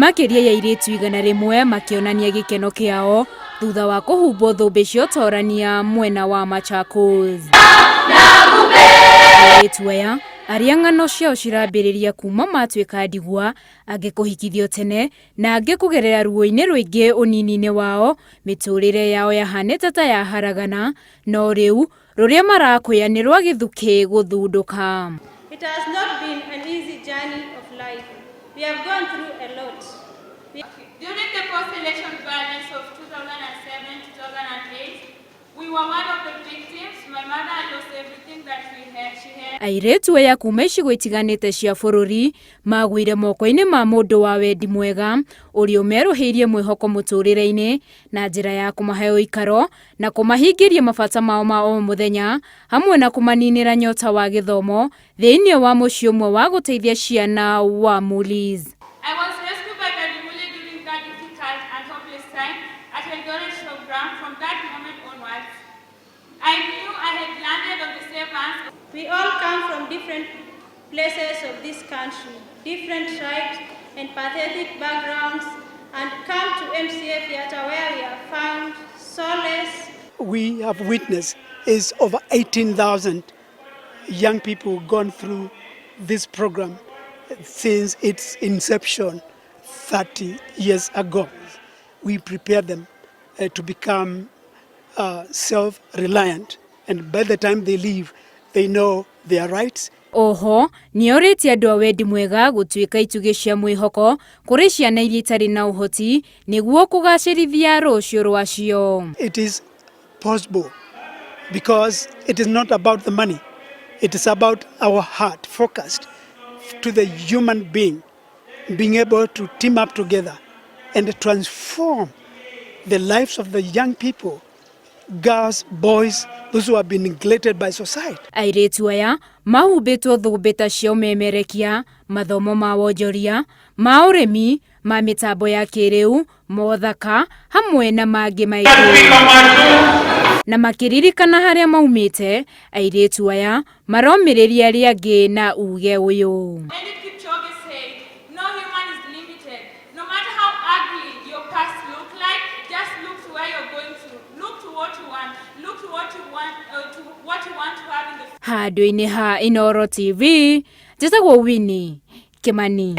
Makĩria ya airĩtu 100 makĩonania gĩkeno kĩao thutha wa kũhumbwo thũmbĩ cia ũtorania mwena wa Machakos. Airĩtu aya arĩa ng'ano ciao cirambĩrĩria kuma matuĩka ndigwa, angĩ kũhikithio tene na angĩ kũgerera ruo-inĩ rũingĩ ũnini-inĩ wao, mĩtũrĩre yao yahanĩte ta yaharagana, no rĩu rũrĩa marakwĩa nĩ rwa gĩthukĩ gũthundũka. It has not been an easy journey of life. We have gone through a lot. During the post-election violence of 2007-2008, we were one of the victims. My mother lost everything that we had, she had. Airĩtu aya kuma icigo itiganĩte cia bũrũri magũire moko-inĩ ma mũndũ wa wendi mwega ũrĩa ũmerũhĩirie mwĩhoko mũtũrĩre-inĩ na njĩra ya kũmahe ũikaro na kũmahingĩria mabata mao ma o mũthenya hamwe na kũmaninĩra nyota wa gĩthomo thĩinĩ wa mũciĩ ũmwe wa gũteithia ciana wa Mulis. I was rescued by Daddy Mule during that difficult and hopeless time at Eldoret Showground. From that moment onwards, I knew I had landed on the safe hands. We all come from different places of this country, different tribes and pathetic backgrounds, and come to MCA Theatre where we have found solace. We have witnessed is over 18,000 young people gone through this program since its inception 30 years ago. We prepare them to become self-reliant, and by the time they leave, they know their rights. Oho nĩorĩtie andũ a wendi mwega gũtuĩka itugĩ cia mwĩhoko kũrĩ ciana iria itarĩ na ũhoti nĩguo kũgacĩrithia rũciũ rwacio. It is possible because it is not about the money. It is about our heart focused to the human being, being able to team up together and transform the lives of the young people, girls, boys, those who have been neglected by society. Airĩtu aya mahumbĩtwo thũmbĩ ta cia ũmemerekia, mathomo ma wonjoria, ma ũrĩmi, ma mĩtambo ya kĩrĩu, mothaka hamwe na mangĩ maingĩ. Na makĩririkana harĩa maumĩte, airĩtu aya maromĩrĩria arĩa angĩ na uge ũyũ. Eliud Kipchoge said, "No human is limited. No matter how ugly your past look like, just look to where you're going to. Look to what you want. Look to what you want, to what you want to have in the Handũ-inĩ ha Inooro TV, njĩtagwo Winnie Kimani.